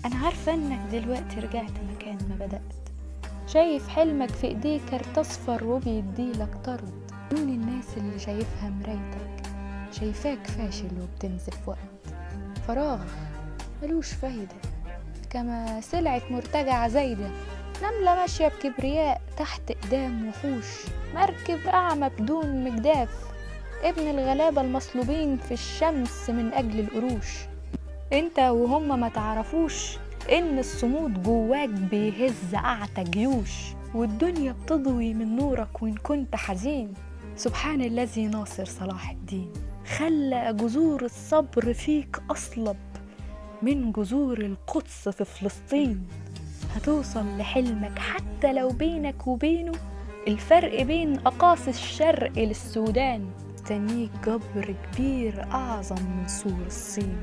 أنا عارفة إنك دلوقتي رجعت مكان ما بدأت، شايف حلمك في إيديه كارت أصفر وبيديلك طرد. عيون الناس اللي شايفها مرايتك شايفاك فاشل وبتنزف وقت، فراغ ملوش فايدة كما سلعة مرتجعة زايدة، نملة ماشية بكبرياء تحت إقدام وحوش، مركب أعمى بدون مجداف، ابن الغلابة المصلوبين في الشمس من أجل القروش. انت وهم ما تعرفوش إن الصمود جواك بيهز أعتى جيوش، والدنيا بتضوي من نورك وإن كنت حزين. سبحان الذي ناصر صلاح الدين، خلى جذور الصبر فيك أصلب من جذور القدس في فلسطين. هتوصل لحلمك حتى لو بينك وبينه الفرق بين أقاصي الشرق للسودان. مستنيك جبر كبير أعظم من سور الصين.